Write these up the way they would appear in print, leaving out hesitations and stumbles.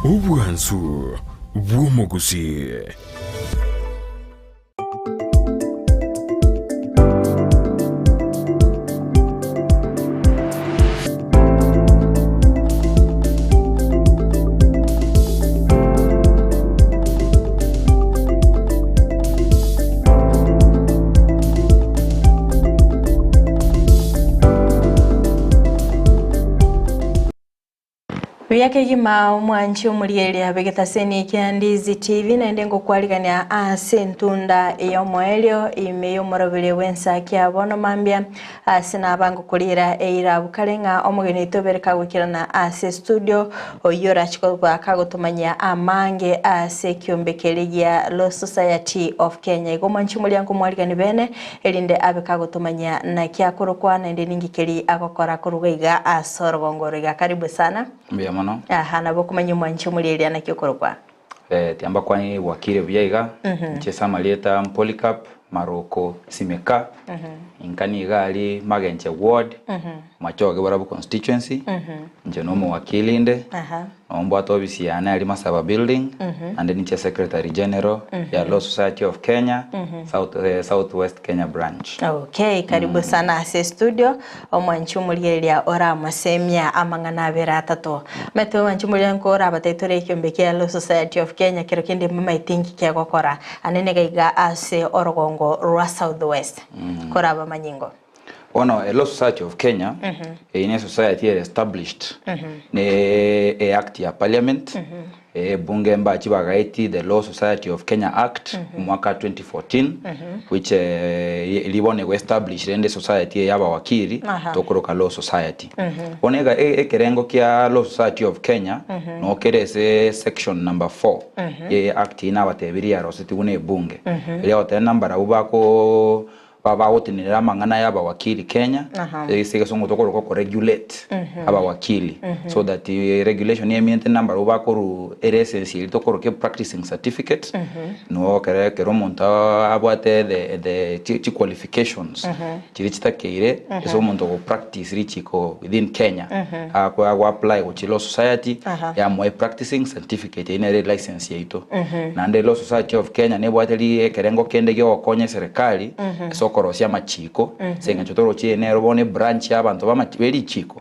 Obwansu bw'omogusii. Buya kegima omwanchi omorieria bw'egetaseni kia Ndizi TV naende ngokwarigania ase entunda y'omoerio ime y'omoroberi bw'ensakia bono mambia Ase naba ngokoriera eira abwo kare ng'a omogeni oito obere kagoikerana ase estudio, oyio orache koba kagotomanyia amange ase ekiombe keria gia Law Society of Kenya. Igo mwanche omoriango mwarigani bene, erinde abe kagotomanyia naki akorokwa naende ninki keria agokora korwa iga ase orogongo oro iga. Karibu sana. Mbuya mono. Aha, nabo okomanya omwanche omorieria naki okorokwa. Tiambakwanire bwakire buya iga, inche ase amarieta Polycarp Maroko Simeka, inka nigo aria Magenche Ward, Machoge Borabu Constituency, inche na omowakili inde, nabo mbwate ofisi yane aria Masaba Building, naende ninche Secretary General ya Law Society of Kenya, South South West Kenya Branch. Okay, karibu sana ase studio. Omwanchi omorigereria oramosemia amang'ana abere atato. Omanyete omwanchi omorigereria nkorabatebie tore ekiombe kia Law Society of Kenya kero kende mbamaete inki kegokora ande niga iga ase orogongo rwa South West koraba amanyingo. Bono e Law Society of Kenya eye ne society ere established ne e act ya parliament Ebunge mbachi bagaeti The Law Society of Kenya Act omwaka 2014 which eri bono ego establish rende society eye y'abawakili tokoroka Law Society. Bono ega ekerengo kia Law Society of Kenya no kere ase section number 4 ye act eye nabatebirie yarosetigwe na ebunge. Eria egoteba nambarabwo bako bagotenenera amang'ana y'abawakili Kenya, ase egesongo tokoroka oko regulate abawakili so that regulation eminto nambarabwo bakorwa eresesi eria tokoroka practicing certificate nigo ekero ekero omonto abwate the the chi chiqualifications chiria chitakeire ase omonto ogo practice richiko within Kenya ago ago apply gochia law society yamoa epracticing certificate eyio nere elicense yaito. Naende Law Society of Kenya nebwate ri ekerengo kende giogokonya eserekari ase okorosia amachiko ase eng'encho toroche eye nero bono ebranch ya abanto b'amachi be richiko.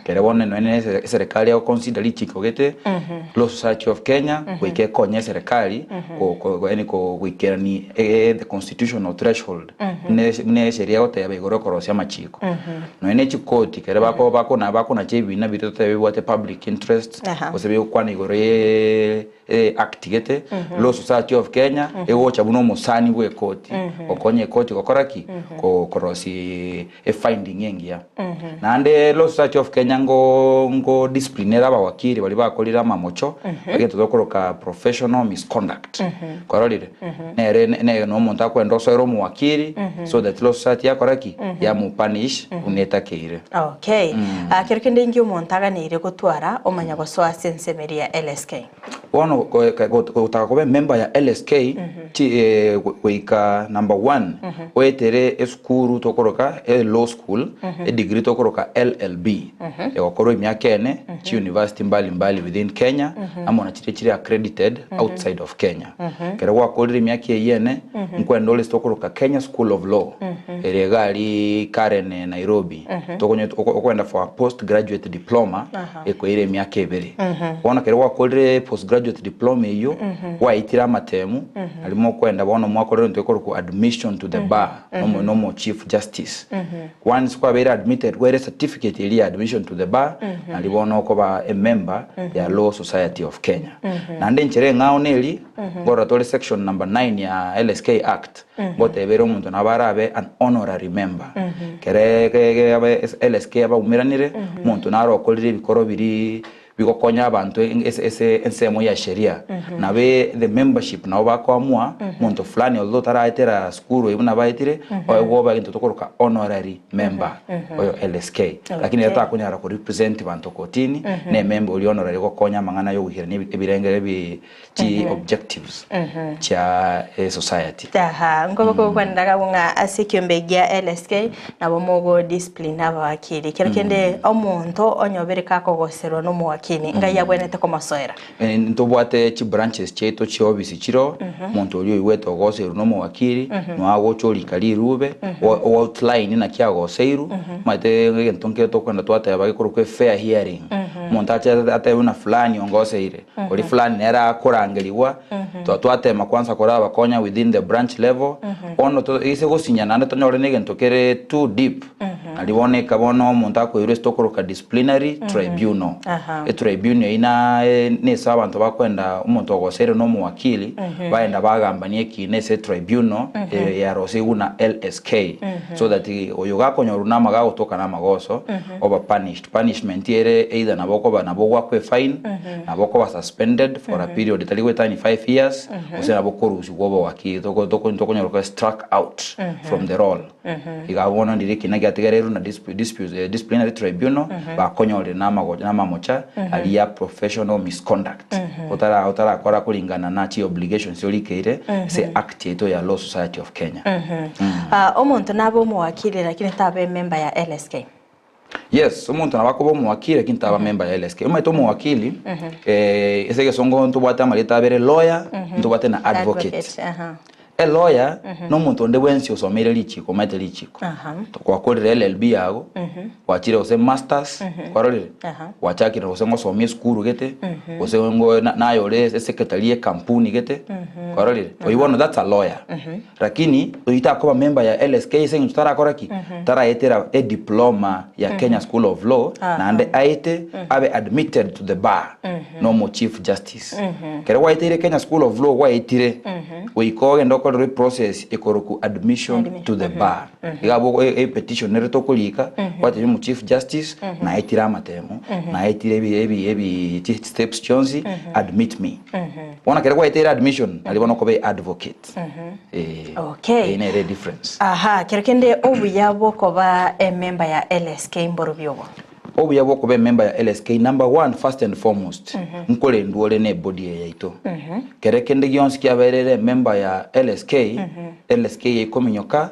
Kere bono nonya ne eserekari ego consider richiko gete Law Society of Kenya goika ekonye eserekari ko ko yaani ko goikerani the constitutional threshold buna buna esheria egoteba igoro okorosia amachiko. Nonya ne chikoti kere bako bakona bakonacha ebina biria totebe bibwate public interest gose bigokwana igoro ye Act gete, Law Society of Kenya egocha buna omosani bw'ekoti gokonya ekoti gokora ki? Korosia efinding engiya. Naende Law Society of Kenya ngo ngo discipline ere abawakili baria bakorire amamocho egento tokoroka professional misconduct. Kwarorire? Nere ne na omonto akwenda osoere omowakili so that Law Society yakora ki? Yamopunish buna etakeire. Okay. Kero kende inki omonto aganeire gotwara omanya gosoa ase ensemo eria ya LSK? Bono gotaka koba emember ya LSK goika number one oetere esukuru tokoroka e law school edegree tokoroka LLB egokorwa emiaka ene chi university mbali mbali within Kenya amo na chiria chire accredited outside of Kenya. Ekero gwakorire emiaka eyio ene nkwenda ore ase tokoroka Kenya School of Law ere iga aria Karen Nairobi okoenda for a post graduate diploma ekoira emiaka ebere. Bono ekero gwakorire postgraduate diploma eyio, gwaetire amatemu, aria mokoenda bono mwakorera egento gekorokwa admission to the bar nomo nomo chief justice. Once kwabeire admitted kwaire certificate eria ya admission to the bar, nario bono okoba a member ya Law Society of Kenya. Naende enchera eng'ao neri, nkorora tore section number 9 ya LSK Act, Ngotebere omonto nabo arabe an honorary member. Kere LSK abaumeranire, omonto naro okorire ebikoro biria bigokonya abanto ase ensemo ya sheria. Nabo the membership nabo bakoamua, omonto fulani although taraetera sukuru eywo buna baetire, oegwe obe egento tokoroka honorary member oyo LSK. Lakini ere takonyara ko represent banto kotini, ne emember oria honorary ogokonya amang'ana ya ogoikerania ebirengere bi chi objectives chia esociety. Aha, nkoba kogokwanera agwo ng'a ase ekiombe gia LSK nabo mogo discipline abawakili. Kero kende omonto onye obere kakogoserwa na omowakili. omowakili, ngai abwenerete komosoera? Ntobwate chibranches chiaito chiofisi chiroo, omonto oria oigwete ogoseirwe na omowakili, noe agocha orika rirube, o outline naki agoseirwe, omanyete egento nkere tokoenda twateba gekorokwa efair hearing, omonto ache atebe buna fulani ongoseire, oria fulani nere akorangerigwa, twa twatema kwanza korabakonya within the branch level, bono to ase gosinya naende tonyore na egento kere too deep, Nario bono eka bono omonto akoirwa ase tokoroka disciplinary tribunal. Etribunal eyio na nese abanto bakoenda omonto ogoseire na omowakili baenda bagambania ekina ase etribunal yarosigwe na LSK so that oyo gakonyorwa na amaga agotoka na amagoso oba punished. Punishment ere either nabo okoba nabo ogoakwa efine, nabo okoba suspended for a period etari goetania 5 years, gose nabo okorusigwa obowakili toko toko tokonyora koba struck out from the roll. Iga bono ndire ekina giatigareirwe na disciplinary tribunal bakonyorire namamocha aria ya professional misconduct otarakora koringana na chi obligations orikeire ase act yaito ya Law Society of Kenya. Omonto nabe omowakili lakini taba emember ya LSK. Yes, omonto nabo akoba omowakili lakini taba member ya LSK. Omanyete omowakili ase egesongo ntobwate amarieta abere lawyer, ntobwate na advocate. E lawyer na omonto onde bwensi osomeire richiko omanyete richiko. Gwakorire LLB yago, gwachire gose masters, kwarorire? Gwachakire gose ngosomia esukuru gete, gose ngo naye ore esecretary ye ekampuni gete, kwarorire? Oywo bono that's a lawyer. Lakini oyio takoba member ya LSK ase eng'encho tarakora ki? Taraetera ediploma ya Kenya School of Law naende aete abe admitted to the bar na omo Chief Justice. Ekero gwaeteire Kenya School of Law gwaetire goika ogende okorerwe eprocess ekorokwa admission to the bar. Iga abwo epetition ere tokorika gwatebia omo Chief Justice naetire amatemo, naetire ebi ebi ebi steps chionsi admit me. Bono ekero gwaeteire admission nario bono okoba advocate. Eh, Okay. Eye nere difference. Aha, kero kende obuya bwokoba emember ya LSK mborobio obo? Obuya bwokoba emember ya LSK number one first and foremost nkorendwa ore ne ebody eye yaito. Kere kende gionsi kiabeire ere emember ya LSK, LSK ekominyoka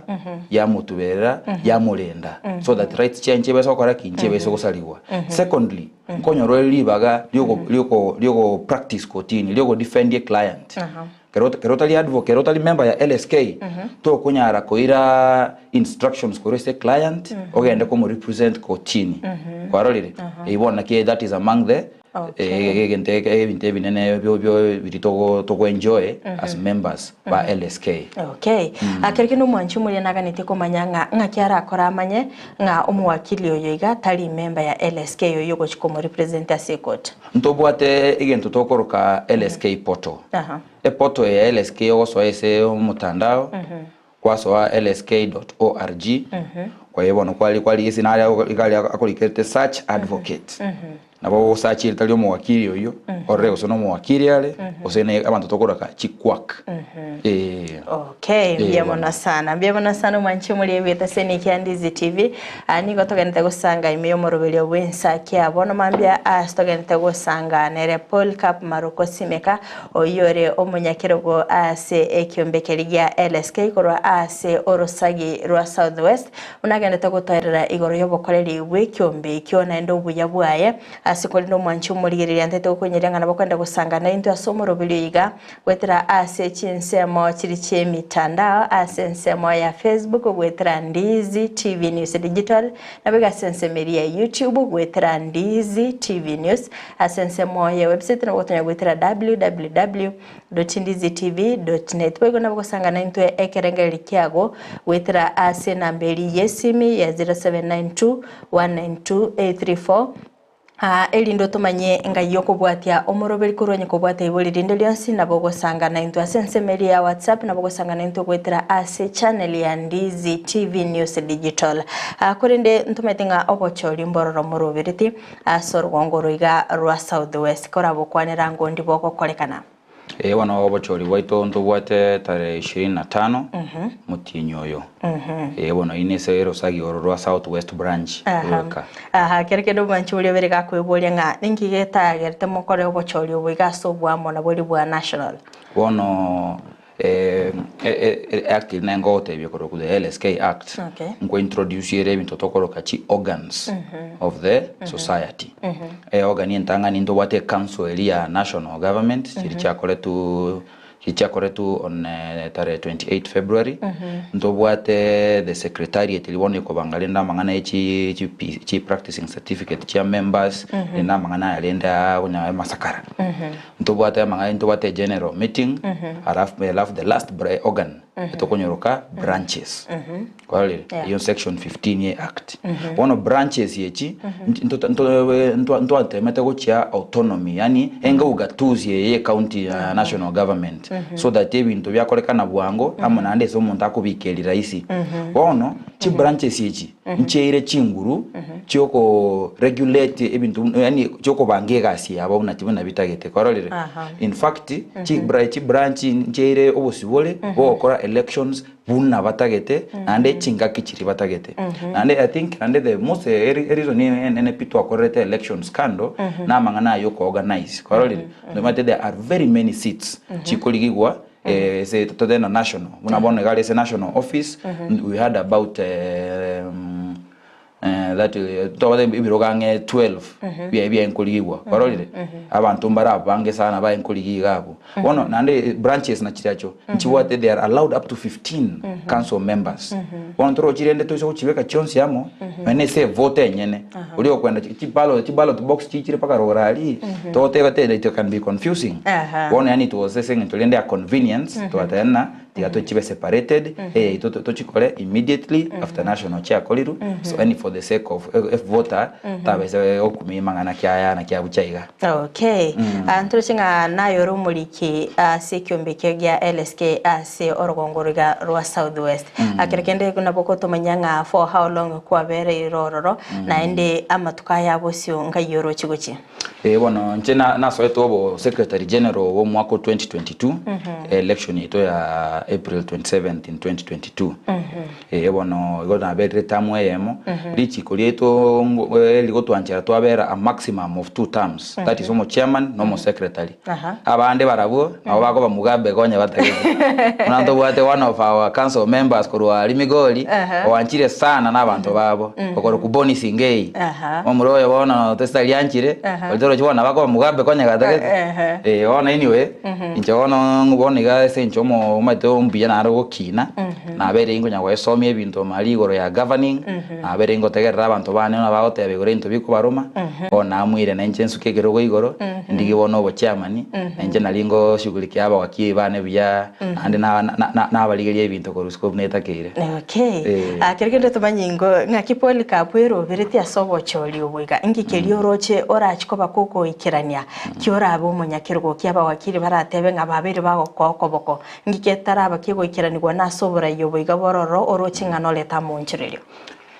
yamotuberera yamorenda so that rights chiaye nchibase gokora ki? Nchibase gosarigwa. Secondly, nkonyora ore ribaga riogo riogo riogo practice kotini riogo defend eclient. Kero kero otari advocate, kero otari member ya LSK, tokonyara koira instructions korwa ase client ogende komo represent kotini. Kwarorire? Eywo bono naki that is among the Okay. egento ebinto ebinene bio bio biria togo togo enjoy as members ba LSK. Okay. Kero kende omwanchi omoria naganetie komanya ng'a ng'aki arakore amanye ng'a omowakili oyo iga tari member ya LSK oyio ogochi komo represent ase ekoti. Ntobwate egento tokoroka LSK portal. Eportal eye ya LSK ogosoa ase omotandao, kwasoa lsk.org, kwaye bono kwari kwarigia ase nare iga aria akorikerete search advocate. Nabo ogosearch eritari ria omowakili oyio, orore gose na omowakili are, gose na abanto tokoroka chiquack. Eeh. Okay, Eh, mbuya bono. mono sana. Mbuya mono sana omwanchi omori ebwete ase Nick ya Ndizi TV. Aa nigo togenete gosanga ime y'omoroberio bw'ensa kia bono mambia ase togenete gosanga nere Paul Cap Maruko Simeka oyio ore omonyakerogo ase ekiombe keria gia LSK korwa ase orosagi rwa South West buna agenete gotoerera igoro y'obokoreri bw'ekiombe ekio naende obuya bwaye ase korende omwanchi omorigereria ntete gokonyeria ng'a nabo kwenda gosanga naintwe ase omoroberio iga Goetera ase chinsemo chiri chi'emitandao ase ensemo ya Facebook goetera Ndizi TV News Digital, naboigo ase ensemo eria ya YouTube goetera Ndizi TV News, ase ensemo ya website nabo gotonya goetera www.ndizitv.net. Boigo nabo gosanga naintwe ekerengererio kiago goetera ase enamba eria y'esimi ya 0792 192 834. Aa, erinde otomanye ngai okobwatia omoroberi korwa onye kobwate ibori rinde rionsi, nabo ogosanga naintwe ase ensemo eria ya WhatsApp, nabo ogosanga naintwe goetera ase channel ya Ndizi TV News Digital. Aa, korende ntomanyete ng'a obochori mbororo morobereti ase orugongo oro iga rwa South West, korabokwanera ngondi bogokorekana. Ee bono obochori bwaito ntobwate tarehe ishirini na tano motienyi oyo. Ee bono eyio nese erosagi oro rwa South West Branch rweka. Aha, kero kende omwanchi oria obere gakweboria ng'a ninki getagerete mokore obochori obo iga ase oboamo na boria bwa national. Bono. Act eria naye ngogotebia korwa the LSK Act, nko introduce ere ebinto tokoroka chi organs of the society. Eorgan entang'ani ntobwate ecouncil eria ya national government chiria chiakoretwe chiria chiakoretwe on tarehe 28 February, ntobwate the secretariat eria bono ekobanga rende amang'ana ye chi chi chi practicing certificate chia members, rende amang'ana aya rende aa konya amasakara. Ntobwate amang'ana ntobwate egeneral meeting alafu alafu the last bra organ etokonyoroka branches kwarorire Yeah. eyio section 15 ye act bono branches echi nti- nto- nto- ntwa- ntwatemete gochia autonomy yaani enga ugatuzi eye ye county na national government so that ebinto biakorekana bwango amo naende ase omonto akobikeria rahisi bono chibranches echi Nchiaire chinguru chioko regulate ebinto buna yaani chiokobanga egasi yabo buna buna bitagete kwarorire? Aha. In fact, chibra chibranch nchiaire obosibore bogokora elections buna batagete naende chingaki chiria batagete. Naende I think naende the most ereason enene pi twakorerete elections kando na amang'ana aya oko organize kwarorire? Nomanyete there are very many seats chikorigigwa Ase totebe na national, buna bono iga are ase national office, we had about that tobwate ebirogo ang'e 12 biaye biaye nkorigigwa, kwarorire? Abanto mbare abange sana baye nkorigia iga abwo. Bono naende branches nachirachio, nchibwate they are allowed up to 15 council members. Bono torochi rende toise gochibeka chionsi amo, nonya ase evote enyene, oria okwenda chiballot chiballot box chichire mpaka rogoro aria, togoteba teri it can be confusing. Bono yaani it was ase eng'encho rende ya convenience, twateba ng'a tiga tochibe separated, eyaito tochikore immediately after national chiakorirwe, so yaani for the sake of evoter tabesa gokumia amang'ana ki aya naki abucha iga. Okay. Ah, ntoroche ng'a naye ore omoriki ase ekiombe ekio gia LSK ase orogongo roiga rwa South West. Ekero kende nabo ogotomanya ng'a for how long kwabereire ororo, naende amatuko aya abosio nkai oroche gochia. Ee bono inche na- nasoete obo secretary general bwa omwaka o 2022 election yaito ya April 27 in 2022 Ee bono igo naberire term eyemo richiko riaito ngo- rigotwanchera twabera a maximum of two terms that is omo chairman na omo secretary Abande barabwo nabo bakoba Mugabe konya batagete. Buna ntobwate one of our council members korwa aria Migori, oanchire sana na abanto babo, okorokwa Bonny Singei. Omomura oyo bono tari anchire, oria torochi bono nabo akoba Mugabe konya gatagete. Eh bono anyway, inche bono bono iga ase inche omo omanyete mbuya naro gokina, nabeire nkonya goesomia ebinto maria igoro ya governing, nabeire ngotegerera abanto bane buna bagoteba igoro ebinto bikobaroma, bono namuire na inche nsuke ekerogo igoro, ndigie bono obochairman, na inche nari ngoshughulikia abagaki bane buya, naende na- na- na- nabarigeria ebinto korwa isiko buna etakeire. Okay. Eh. Ah, kero kende tomanye ingo ng'aki Polycarp erobereti ase obochori obo iga inki keria oroche orachi koba kogoikerania ki orabe omonyakerogo ki abawakili baratebe ng'a babeire bagokoa okoboko Inki getaraba kegoikeranigwa nase oborai obo iga bororo oroche ng'a norete amoonchorerio?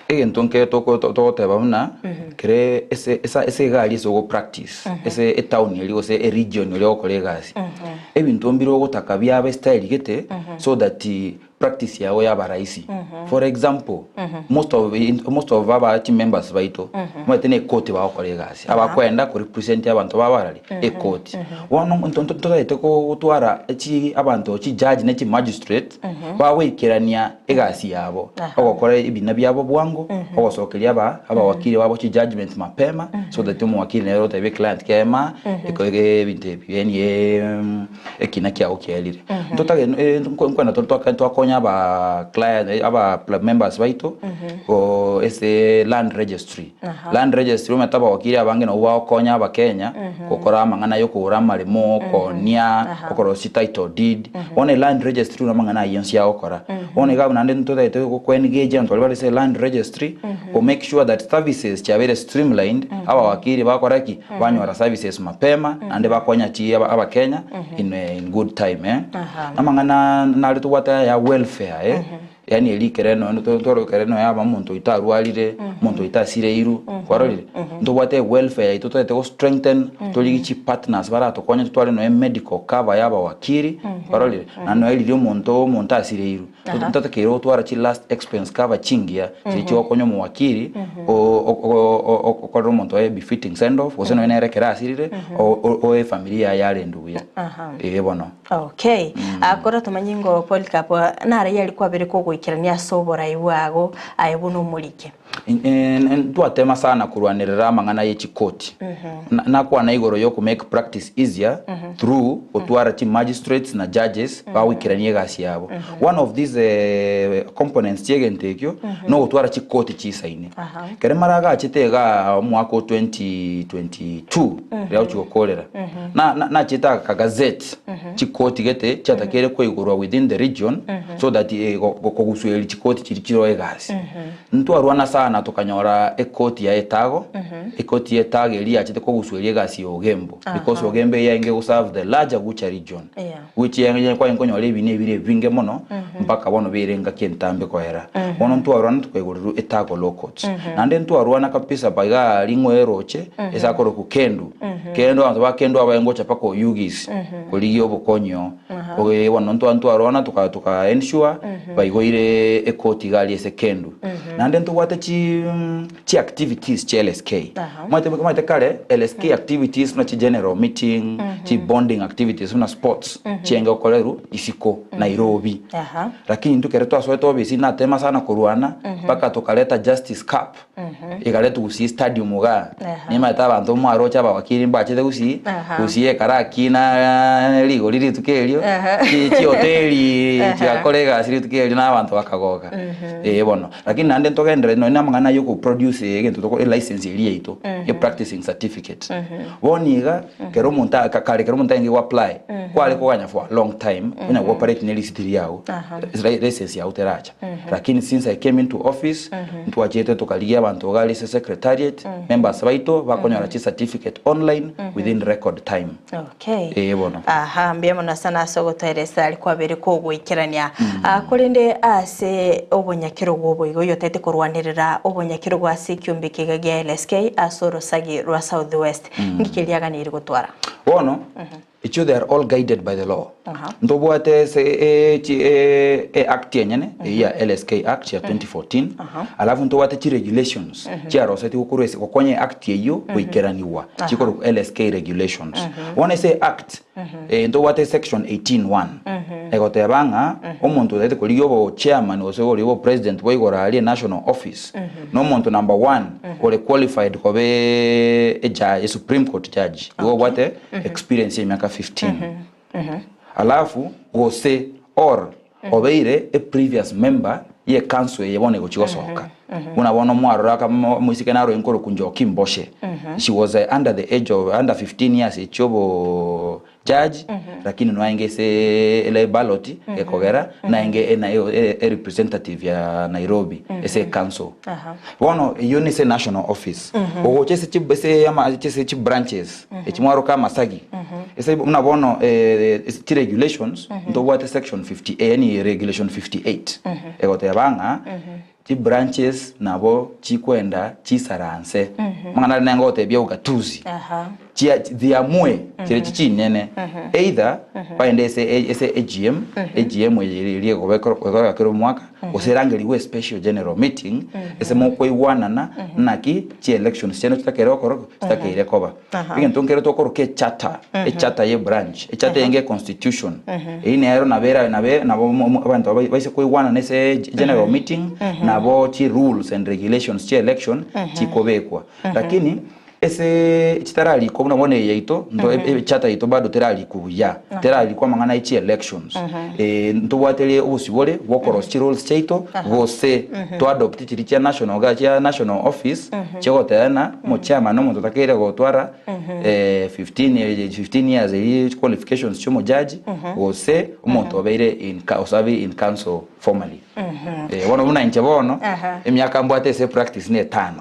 Egento nke togoteba buna kere ase ase egari ase ogo practice ase etown eria gose eregion eria ogokora egasi, ebinto mbire ogotaka biabe estyle gete so that practice yago yaba rahisi. For example, most of most of aba chimembers baito omanyete na ekoti bagokora egasi, abakoenda ko represent abanto babo arari ekoti. Bono ntotagete gotwara chi abanto chi judge ne chi magistrate bagoikerania egasi yabo, ogokora ebina biabo bwango, ogosokeria aba abawakili babo chi judgement mapema so that omowakili nere otebie client kema ebinto ebi yaani ekina kiago kiaerire. Ntotagete nkwenda twakonya aba client aba members baito ase land registry. Land registry omanyete abawakili abange nabwo bagokonya abakenya gokora amang'ana ya okogora amaremo, okoonia, okorosia title deed. Bono eland registry buna amang'ana ayio onsi agokora. Bono iga naende ntotagete go engage abanto baria bare ase land registry go make sure that services chiabeire streamlined, abawakili bakora ki? Banyora services mapema naende bakonya chi abakenya in in good time eh. Amang'ana nare tobwate aya ya welfare eh. Yaani eria ekere nonya ntware ekere nonya yaba omonto oito arwarire, omonto oito asireirwe, kwarorire? Ntobwate ewelfare yaito totaete go strengthen, torigie chipartners baratokonye totware nonya emedical cover ya abawakiri, kwarorire? Naende nonya riria omonto omonto asireirwe, ntotakeire gotwara chi last expense cover chingiya, chiria chigokonya omowakiri okorera omonto oye befitting send off, gose nonya nere ekero asirire, oe efamiri yaye yarendwe buya. Eeh bono. Okay. Akora tomanyi ngo Polycarp nare yari kwabere kogoikerania ase oborai bwago aye buna omoriki. Ntwatema sana korwanerera amang'ana ye chikoti. Nakwana igoro yo make practice easier through gotwara chi magistrates na judges bagoikerania egasi yabo. One of these components chia egento ekio nogotwara chikoti chisaine. Ekero mara agachete igaa omwaka o 2022 riria agochia gokorera, nachete akagazette chikoti gete chiatakeire koigorwa within the region so that kogusueria chikoti chiria chiroo egasi. Ntwarwana sana tokanyora ekoti ya Etago, ekoti ya Etago eria yachete kogusueria egasi ya Ogembo because Ogembo eyarenge goserve the larger Gucha region. Which kwarenge konyora ebina ebire ebinge mono mpaka bono bire engaki entambe koera. Bono ntwarwana tukaigorerwa Etago Law Courts. Naende ntwarwana kabisa pa igaa ring'o eroche ase akorokwa Kendu. Kendu abanto ba Kendu abaye ngocha mpaka Oyugis korigia obokonyi oo. Oye bono ntwarwana tuka tuka ensure baigoire ekoti iga aria ase Kendu. Naende ntobwate chi chi activities chia LSK. Omanyete omanyete kare LSK activities buna chi general meeting, chi bonding activities buna sports chienge gokorerwa isiko Nairobi. Lakini intwe ekero twasoete obisi natema sana korwana mpaka tokareta Justice Cup ekaretwa Gusii stadium igaa. Nimanyete abanto mwaroche abawakili mbachete Gusii, Gusii ekarakina rigori rituko erio, chihoteli chigakora egasi rituko erio na abanto bakagoka. Eeh bono. Lakini naende ntogenderere nonya na amang'ana aya okoproduce egento toko elicense eria yaito e practicing certificate. Bono iga, kero omonto aka kare kero omonto arenge go apply, kware koganya for a long time, onya go operate ne erisiti riago, license yago teracha. Lakini since I came into office, ntwachete tokarigia abanto iga aria ase secretariat, members baito, bakonyora chicertificate online within record time. Okay. Ee bono. Aha, mbuya mono sana ase ogotoeresa aria kwabeire kogoikerania. Ah, korende ase obonyakerogo obo igo oyotete korwanerera obonyakerogo ase ekiombe ekiga gia LSK ase orosagi rwa South West. Ngiki eria aganeirie gotwara? Bono, echio they are all guided by the law. Aha. Ntobwate ase e- chi- e- e act enyene, eyio ya LSK Act ya 2014, alafu ntobwate chi regulations chiarosetigwe korwa ase gokonya eact eyio goikeranigwa, chikorokwa LSK regulations. Bono ase eact, ntobwate section 18 one, egoteba ng'a omonto otagete korigia obo chairman gose oria obo president bwa igoro aria national office, na omonto number one ore qualified koba eja esupreme court judge, igo obwate experience ya emiaka 15. Alafu gose or obeire a previous member ye council eye bono egochia gosoka. Buna bono mwarora aka omoiseke naro nkorokwa Njoki Mboshe. She was under the age of under 15 years echia obo judge lakini noaenge ase ele ballot ekogera naenge e representative ya Nairobi ase ecouncil. Bono eyio nese national office. Ogocha ase chi ase ama ase chi branches echi mwaroka amasagi ase buna bono chi regulations ntobwate section 58 yaani regulation 58 egoteba ng'a chi branches nabo chikwenda chisaranse amang'ana aria nere ngotebia ugatuzi chia thiamue chiria chinene either baende ase ase AGM AGM eye eria egoba ekoreka kera omwaka gose erangerigwe especial general meeting ase mokoigwanana naki chi elections chiaino chitakeire gokora ki? Chitakeire koba. Egento nkere tokoroka echarter, echarter ye branch, echarter eye nge constitution, eyio nero nabo era nabe nabo mo mo abanto baise koigwanana ase general meeting, nabo chi rules and regulations chia election chikobekwa. Lakini Ase chitararikwa buna bono eye yaito nto echata yaito bado terarikwa buya terarikwa amang'ana ye chi-elections ntobwate obosibore bwokorosia chirules chiaito gose to adopt chiria chia national iga chia national office chigoteana omochairman omonto otakeire gotwara 15 15 years eria qualifications chia omojaji gose omonto obeire in oservire in council formally. Bono buna inche bono emiaka mbwate ase epractice ne etano.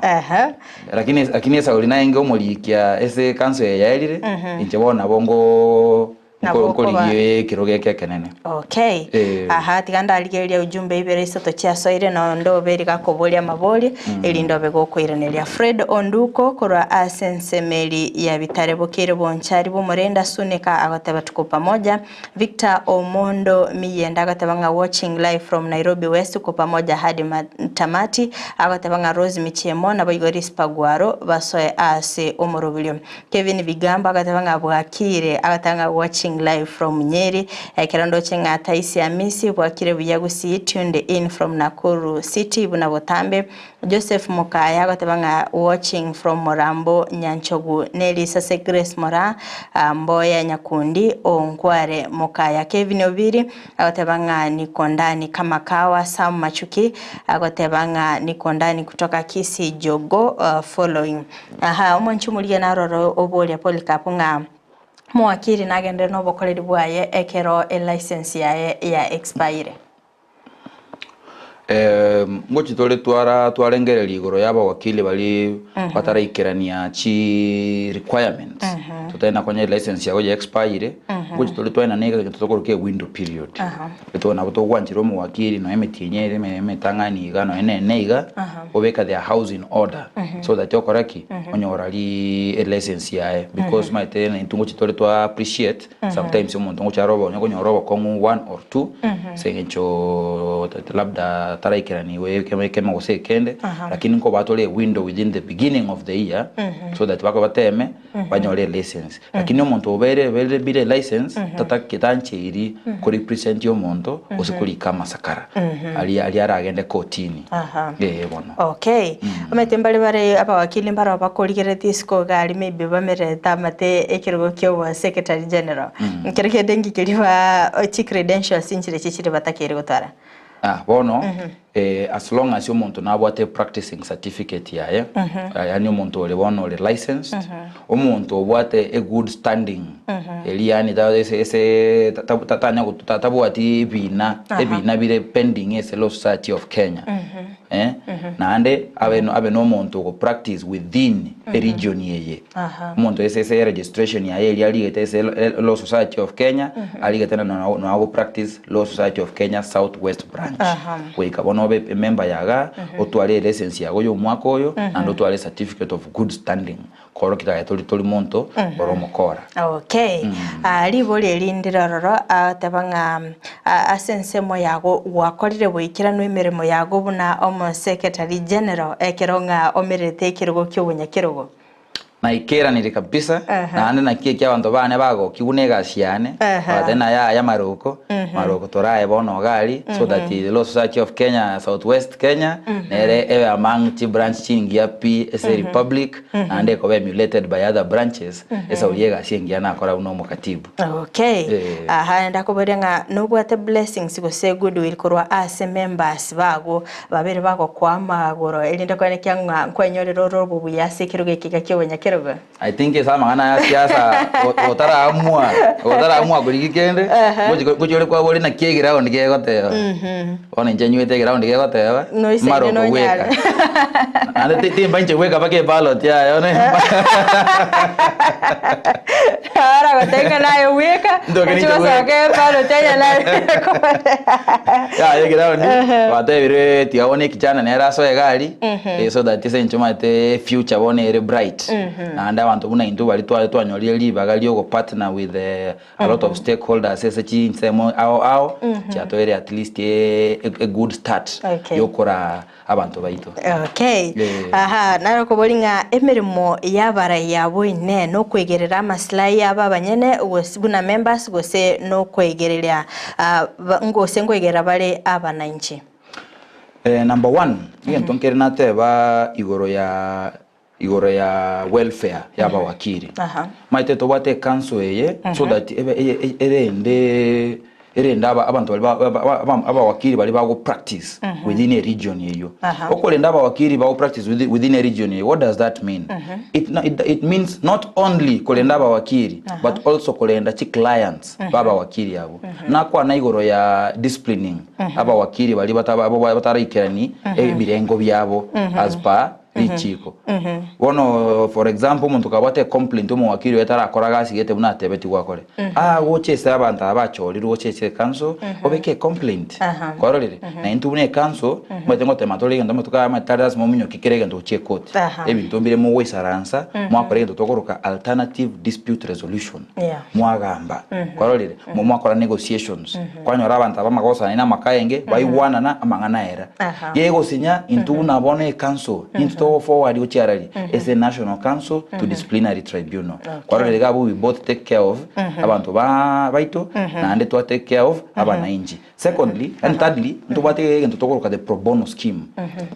Lakini lakini Esauli naenge omorikia ase ekanso eye yaerire, inche bono nabo ngo Nabo okoba- Nkorigie ekerogo eke ekenene. Okay. Eh. Aha, tiga ndarigereria ujumbe ibere isato chiasoire na onde obe riga akoboria amabori erinde obe gokoiraneria. Fred Onduko korwa ase ensemeri ya Bitare Bokeire Bonchari bw'Omorenda Sunika agoteba tuko pamoja. Victor Omondo Miyenda agoteba ng'a watching live from Nairobi West tuko pamoja hadi tamati. Agoteba ng'a Rose Michemo naboigo Rispa Gwaro basoe ase omoroberio. Kevin Bigambo agateba ng'a bwakire, agateba ng'a watching live from Nyeri, ekero ndoche ng'a Taisi Amisi bwakire buya Gusii tuned in from Nakuru city buna botambe, Joseph Mokaya agateba ng'a watching from Morambo Nyanchogu ne risase Grace Moraa Mboya Nyakundi Onkware Mokaya Kevin Obiri agoteba ng'a niko ndani kama kawa Sam Machuki agoteba ng'a niko ndani kutoka Kisii Jogoo following. Aha, omonche omorigia naroro oboria Polycarp ng'a omowakiri nagenderere nobokoreri bwaye ekero elicense yaye ya expire. Ngochi tore twara twarengereria igoro ya abawakili baria bataraikerania chi requirements totari na konya elicense yago ya expire ngochi tore twaenana egento tokoroka ewindow period. Ekero nabo togwanchera omowakili nonya emetienyi ere emetang'ani iga nonya na ene iga, obeka their house in order so that okora ki? Onyora ri elicense yaye because omanyete intwe ngochi tore twa appreciate sometimes omonto ngocha are onye konyora obokong'u one or two ase eng'encho labda taraikeraniwe ekemo ekemo gose ekende, lakini nkoba tore ewindow within the beginning of the year so that bakoba bateme banyore elicense. Lakini omonto obeire obeire bila elicense tatake tancheiri korepresent omonto gose korika amasakara aria aria aragende kotini. Aha. Ee bono. Okay. Omanyete mbare bare abawakili mbaro bakorigereretie isiko iga aria maybe bamererete amate ekerogo kia obo secretary general. Ekero kende ngikeria ba chi credentials nchirechi chire batakeire gotwara. Ah, bono as long as omonto nabwate practicing certificate yaye, yaani omonto ore bono ore licensed, omonto obwate a good standing, eria yaani ta ese ese ta ta tanya ta tabwati ebina ebina bire pending ase Law Society of Kenya, eh, naende abe abe na omonto ogo practice within eregion eye. Omonto ase ase registration yaye eria arigete ase Law Society of Kenya, arigete na na ago practice Law Society of Kenya South West Branch. Goika bono obe emember ya igaa, otware elicense yago ya omwaka oyo, naende otware certificate of good standing, koorokia aye tori tori monto ore omokora. Okay. Ah, ribori eri ndire ororo agoteba ng'a ah, ase ensemo yago gwakorire boikeranu emeremo yago buna omosekretary general ekero ng'a omererete ekerogo kia obonyakerogo. Naikeranire kabisa, naende naki eki abanto baane bagokigwa na egasi yane, bagateba ng'a yaya maroko, maroko toraye bono iga aria, so that the Law Society of Kenya, South West Kenya, nere ebe among chibranch chingiya pi ase republic, naende ekoba emulated by other branches, esauri y'egasi engiya nakora buna omokatibu. Okay. Eh. Aha, ndakoboria ng'a nobwate blessings gose goodwill korwa ase members bago Babere bagokoa amagoro, erinde koenekia ng'a nkwenyorera ore obobuya ase ekerogo eke iga ki'obonyakerogo. I think ase amang'ana aya siasa otaraamua otaraamua korigia kende ngochi ngochi ore kwabori naki eground gegoteba bono inche nywete eground gegoteba Noisaine mara nonyare. okobweka naende ti- timba inche bweka mpaka eballot yaye bono Aragotebia ng'a naye bweka, Ntoke oche ninche bweka. gosoka eballot onye naye Yaya eground batebire tiga bono ekichana nere asoe egari so that ase eng'encho omanyete future bono ere bright naende abanto buna intwe baria tware twanyorire ribaga ria ogopartner with a lot of stakeholders ase chinsemo ao ao chiatoeire at least a good start Okay. yokoraa abanto baito. Okay. Eh. Aha, naro kobori ng'a emeremo y'abarai abwo ine nokwegerera amasilahi abo abanyene gose buna members gose nokwegereria ah, ba- gose nkoegerera bare abananchi. Eh, number one, egento nkere nateba igoro ya igoro ya welfare ya abawakili. Aha. Maete tobwate ecouncil eye so that ebe eye- eye- erende erende aba abanto baria ba- ba- ba- abawakili baria bago practice within a region eyio. Aha. Okorenda abawakili bago practice within, within a region eyio, what does that mean? It, no- it, it means not only korenda abawakili but also korenda chi clients ba abawakili abwo. Nakwana igoro ya disciplining abawakili baria bataba- abo bataraikerani ebirengo biabo as per. Richiko. Bono for example omonto kabwate ecomplaint omowakili oye tarakora gasi gete buna atebetigwe akore, agocha ase abanto aba bachorirwe gocha ase ecouncil, obeke ecomplaint. Kwarorire? Na intwe buna ecouncil, omanyete ngotema tore egento amatuko aya amanyete tari lasima ominyokie kera egento gochia ecourt. Ebinto mbire mogoisaransa, mwakora egento tokoroka alternative dispute resolution. Mwagamba. Kwarorire? Mwakora negotiations. Kwanyora abanto aba amagoso na amakaenge, baigwanana amang'ana aera. Gegosinya intwe buna bono ecouncil, intwe togo forward gochia arari ase National Council to Disciplinary Tribunal. Kwarorire iga abwo we both take care of abanto ba baito naende twa take care of abanainchi. Secondly and thirdly, ntobwate egento tokoroka the pro bono scheme.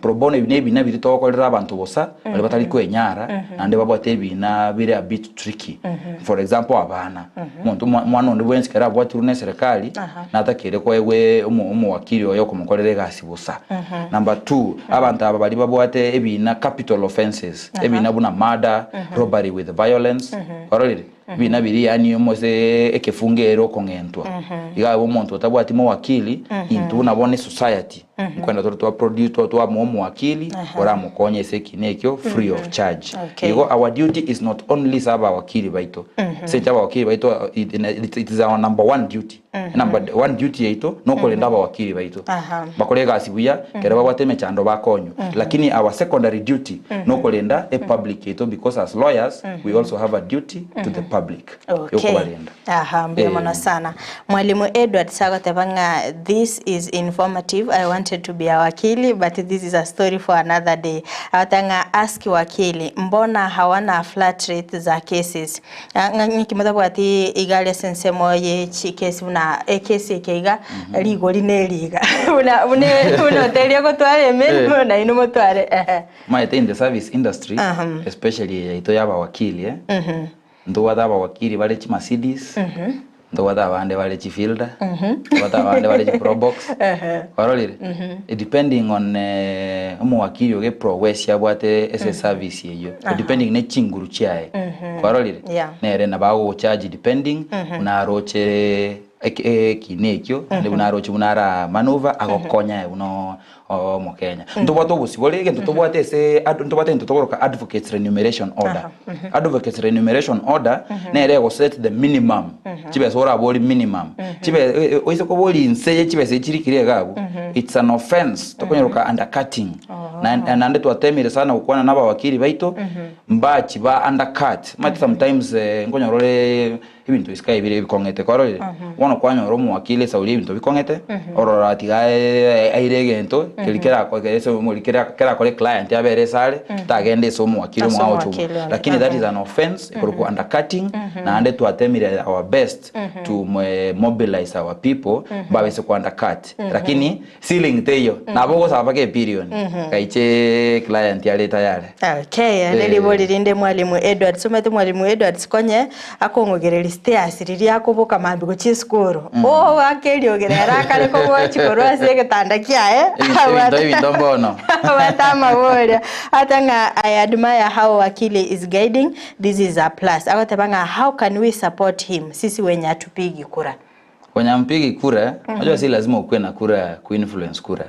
Pro bono ebi nebina biria togokorera abanto bosa baria batari kwenyara naende babwate ebina bire a bit tricky. For example abana, omonto omwana onde bwensi ekero abwatirwe na eserekari natakeire koegwa omowakili oye okomokorera egasi bosa. Number two, abanto aba baria babwate ebina capital offences, ebina buna murder, robbery with violence, kwarorire? Ebina biria yaani omose ekefungo ere okong'entwa. Iga abe omonto otabwati mowakili, intwe buna bono esociety, nkoenda tore twa produce twamoa omowakili oramokonye ase ekina ekio free of charge. Okay. Igo our duty is not only ase abawakili baito, ase eng'encho abawakili baito it is our number one duty. Number one duty yaito nokorenda abawakili baito. Bakore egasi buya, ekero babwate emechando bakonywe. Lakini our secondary duty nokorenda epublic yaito because as lawyers we also have a duty to the public Okay. yokobarenda. Aha, mbuya mono Eh. sana. Mwalimu Edwards agoteba ng'a this is informative, I wanted to be a wakili but this is a story for another day. Agoteba ng'a ask wakili, mbona hawana flat rate za cases? Ng'a ng'aki motabwati iga aria ase ensemo ye chikesi buna ekesi eke iga, rigori na eriga. Buna buna buna oteria gotwara emeremo Eh. nainwe motware ehe. Omanyete in the service industry, especially eye yaito ya abawakili eh, ntobwate abawakili bare chimercedes, ntobwate abande bare chifielder, ntobwate abande bare chiprobox, kwarorire? Depending on omowakili oyo eprowess abwate ase eservice eyio, depending ne chinguru chiaye, kwarorire? Yeah. Nere nabo agogochaji depending buna aroche ekina ekio, naende buna aroche buna ara manoeuvre agokonya aye buna Omokenya. Ntobwate obosibore, egento tobwate ase ad ntobwate egento tokoroka advocates remuneration order. Advocates remuneration order nere ego set the minimum chibesa orabori minimum. Chibe e- e- oise kobori inse ye chibesa echi chirikire iga abwo, it's an offense tokonyeroka undercutting. Na naende twatemire sana gokwana na abawakili baito, mbachi ba undercut. Omanyete sometimes nkonyora ore Ebinto isiko ebire bikong'ete kwarorire, bono kwanyora omowakili esauri y'ebinto bikong'ete, orora tiga aire egento keria kerako ase omori kera kerakore client abere ase are, tagenda ase omowakili Ase omong'ao ocha omowakili omo. onde, Lakini that is an offense ekorokwa undercutting, naende twatemire our best to mobilize our people mbabase ko undercut. Lakini ceiling teiyo, nabo ogosaba mpaka epirioni, gaiche client are tayari. Okay, Eh. neribori rinde mwalimu Edwards omanyete mwalimu Edwards konye akong'ogereria stairs riria akoboka mambia gochia esukuru oo goaka eriogi rero akare kogochi korwa ase egetanda kiaye Ebinto ebinto ebinto mbono. abwate amaboria ate ng'a I admire how wakili is guiding this is a plus agoteba ng'a how can we support him sisi wenye hatupigi kura. Konya mpigi kura, unajua si lazima ukuwe na kura kuinfluence kura.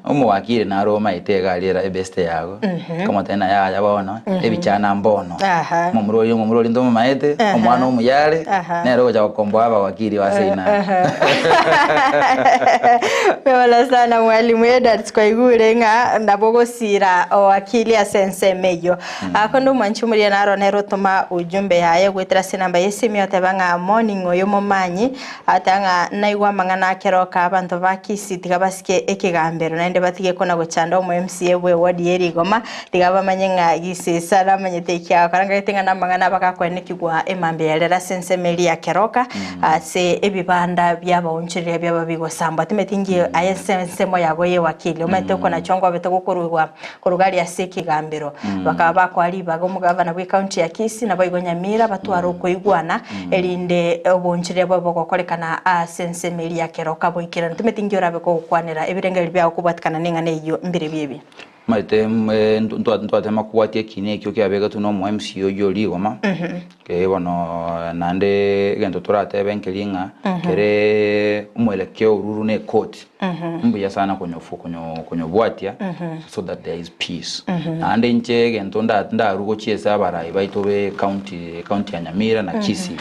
Omowakili naro omaete iga aria era ebeste yago, okomotebia ng'a yaya bono, ebichana mbono. Omomura oria omomura oria ntomomaete, omwana omuya are, nere ogocha gokomboa abawakili ba seino aa. Pole sana mwalimu Edwards kwaigure ng'a nabo ogosira owakili ase ensemo eyio. Akonde omwanchi omoria naro nere otoma ujumbe yaye goetera ase enamba y'esimi oteba ng'a morning oyo momanyi ateba ng'a naigwa amang'ana akeroka abanto ba Kisii tiga basike ekegambero naende batige kona gochanda omo MCA bwe ward ye Rigoma tiga bamanye ng'a gisesa namanyete eki agokora ngagete ng'a namang'ana bagakoenekigwa emambia ya rero ase ensemo eria ya Keroka ase ebibanda biabaonchoreria biaba bigosambwa timeti inki aye ase ensemo yago ye wakili omanyete okonachwa nkwabete gokorwa Korwa aria ase ekegambero bakaba bakoa ribaga omogavana bw'ecounty ya Kisii naboigo Nyamira batware okoigwana erinde obonchoreria bwabo bogokorekana ase ensemo eria ya Keroka boikeranu. Timeti inki orabe kogokwanera ebirengererio biago kobwatikana neng'ana eyio mbirobio ebi? Omanyete ntwatema kobwatia ekiina ekio kiabegetwe na omo MCA oyio o Rigoma, bono naende egento toratebe nkeri ng'a kere omwelekeo oruru na ekoti, mbuya sana konyobwatia so that there is peace. Naende inche egento ndarue gochia ase abarai baito be ecounty ecounty ya Nyamira na Kisii,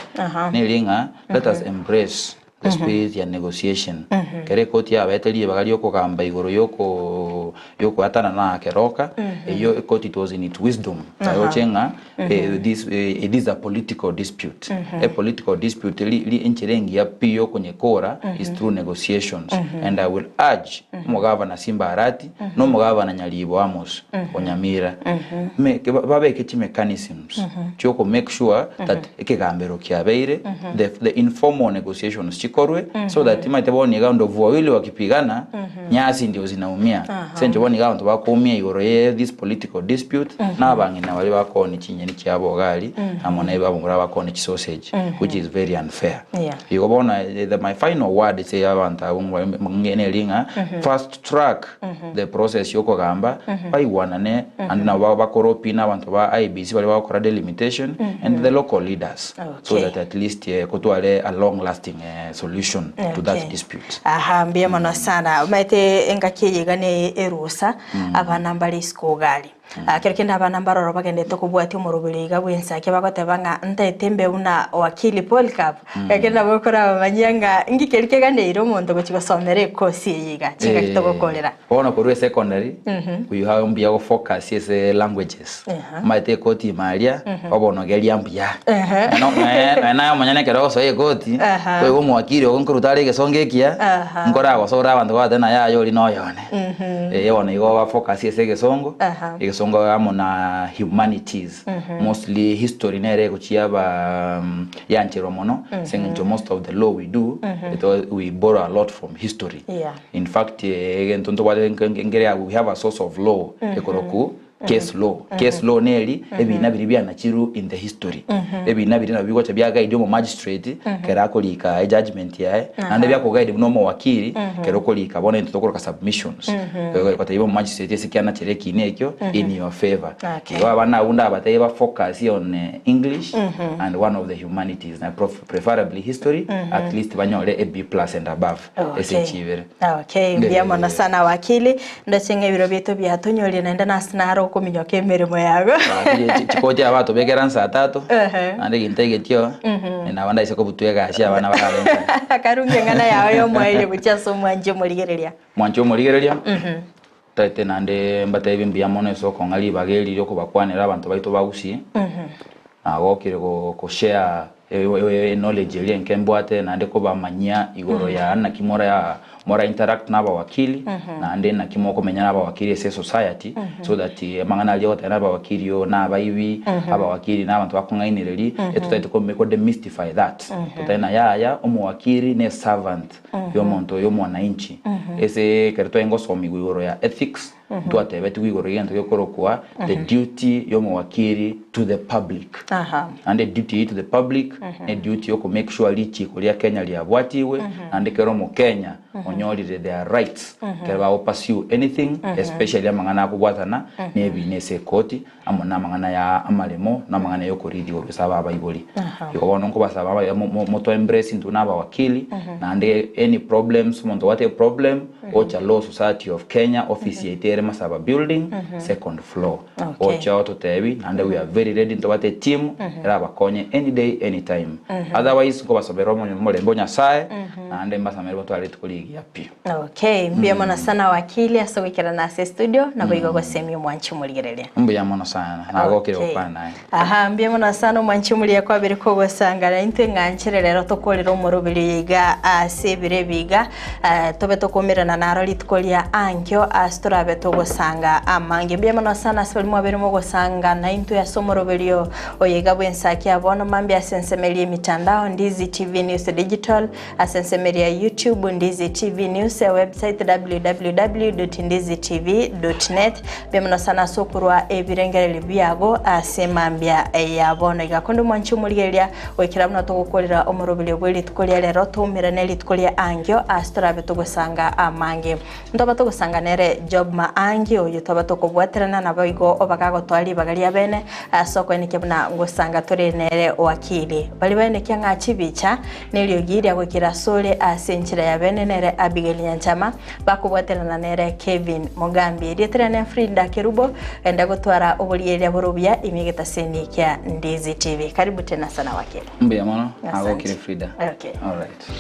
neri ng'a let us embrace the spirit ya negotiation. Kera ekoti yabete ribaga riokogamba igoro yoko yokoatanana na keroka, eyio ekoti it was in its wisdom yaroche ng'a this it is a political dispute. A political dispute ri ri enchera engiya pi yokonyekora is through negotiations and I will urge omogavana Simba Arati na omogavana Nyaribo Amos o Nyamira me babeke chimechanisms chioko make sure that ekegambero kiabeire the, the informal negotiations chikorwe so that maete bono iga ndovu wawili wakipigana nyasi ndio zinaumia ase eng'encho bono iga abanto bakoumia igoro ye this political dispute na abang'ina baria bakooni chinyeni chiabo iga aria amo na abamura bakooni chisausage which is very unfair. Igo bono the my final word ase abanto abwo neri ng'a fast track the process yokogamba baigwanane and nabo bakore opina abanto ba IEBC baria bagokora delimitation and the local leaders so that at least kotware a long lasting solution to that dispute. Aha mbuya mono sana omanyete engaki eye iga ne erusa abana mbare isiko iga aria. Kero kende abana mbaroro bagenderete kobwatia omoroberi iga bw'ensaki bagoteba ng'a ntaete mbe buna wakili Polycarp, lakini nabo okorabamanyia ng'a inki keria keganeire omonto gochia gosomera ekosi eye iga, chingaki togokorera. Bono korwa esecondary we have mbuya go focus ase languages omanyete ekoti ime aria obonogeria mbuya nonya naye omonyene ekero ogosoa ekoti oigwe omowakili ogo nkoruta are egesongo ekiya nkoragosore abanto bagoteba naye aye oria noyone. Eeh bono igo ba focus ase egesongo, egesongo amo na humanities, mostly history nere egochia yaba yancherwa mono ase eng'encho most of the law we do, it we borrow a lot from history. In fact egento ntobwate nkere we have a source of law ekorokwa Case law. Case law neri ebina biria bianachirwe in the history. Ebina biria nabio bigocha bia guide omo magistrate kero akorika ejudgment yaye naende biakoguide buna omowakili kero okorika bono intwe tokoroka submissions. Gotebia omo magistrate ase kianachere ekina ekio in your favour. Igo abana abwo ndabatebie ba focus on English and one of the humanities na preferably history at least banyore a B plus and above. ase chibere. Okay, mbuya mono sana wakili. Ndoche ng'a ebiro biaito biatonyorie naende nase naro okominyoka emeremo yago. Chikoti aba batobekera nsa tatu naende egento egetio nabo ndaise kobutwa egasi abana barabe nsa. Karunge eng'ana yao yomoerio gochia ase omwanchi omorigereria. Mwanchi omorigereria, ntaete naende mbatebie mbuya mono ase okong'a ribaga eri riokobakwanera abanto baito ba Gusii. Nagokire go share knowledge eria enke mbwate naende kobamanyia igoro ya naki mora mora interact na abawakili naende naki mokomenya na abawakili ase esociety so that amang'ana aria ogoteba na abawakili oo na abaibi abawakili na abanto bakong'ainereria etotagete ko demystify that totebe ng'a yaya omowakili ne eservant ya omonto oyo omwananchi ase ekero twarenge gosomiwa igoro ya ethics Ntwatebetigwe igoro y'egento gekorokwa the duty y'omowakiri to the public. Naende duty eyio to the public ne duty y'oko make sure richiko ria Kenya riabwatigwe naende kera omokenya onyorire their rights ekero bago pursue anything especially amang'ana akobwatana na ebina ase ekoti amo na amang'ana ya amaremo na amang'ana y'okorithigwa korwa ase abaibori. Igo bono nkobasaba abaye moto embrace intwe na abawakili naende any problems omonto obwate eproblem Ocha Law Society of Kenya office yaito ere Masaba building second floor. Ocha ototebi naende we are very ready ntobwate eteam erabakonye any day any time. Otherwise nkobasabera omorembe o Nyasaye naende mbasamere motware rituko rigiya pi. Okay, mbuya mono sana wakili ase goikerana ase estudio naboigo gosemia omwanchi omorigereria. Mbuya mono sana, nagokire gokwana naye. Aha, mbuya mono sana omwanchi omoria kwabere kogosangana intwe ng'anchere rero tokorere omoroberi oyo iga ase ebiro ebi iga eh, tobe tokomerana naro rituko ria ankio ase torabe togosanga amange. Mbuya mono sana ase baria mwabere mogosangana intwe ase omoroberio oyo iga bw'ensaki ya bono mambia ase ensemo eria emitandao Ndizi TV News Digital ase ensemo eria YouTube Ndizi. TV News, website www.ndizitv.net. Mbuya mono sana ase okorwa ebirengererio biago ase mambia ya bono iga. Konde omwanchi omorigereria goikera buna togokorera omoroberio bwe rituko ria rero toumerane rituko ria angio ase torabe togosanga amange. Ntoba togosanga nere Job Maangi oyio toba tokobwaterana naboigo obagagotoa ribaga ria bene ase okoenekia buna ngosanga tore nere wakili. Baria baenekia ng'a chibicha neriogi ria goikera asore ase enchera ya bene nere Abigail Nyanchama bakobwaterana nere Kevin Mogambi. Erieta riane Frida Kerubo enda gotwara oborieria bore obuya ime egetaseni kia Ndizi TV. Karibu tena sana wakili. Mbuya mono, Asante. nagokire Frida. Okay. Alright.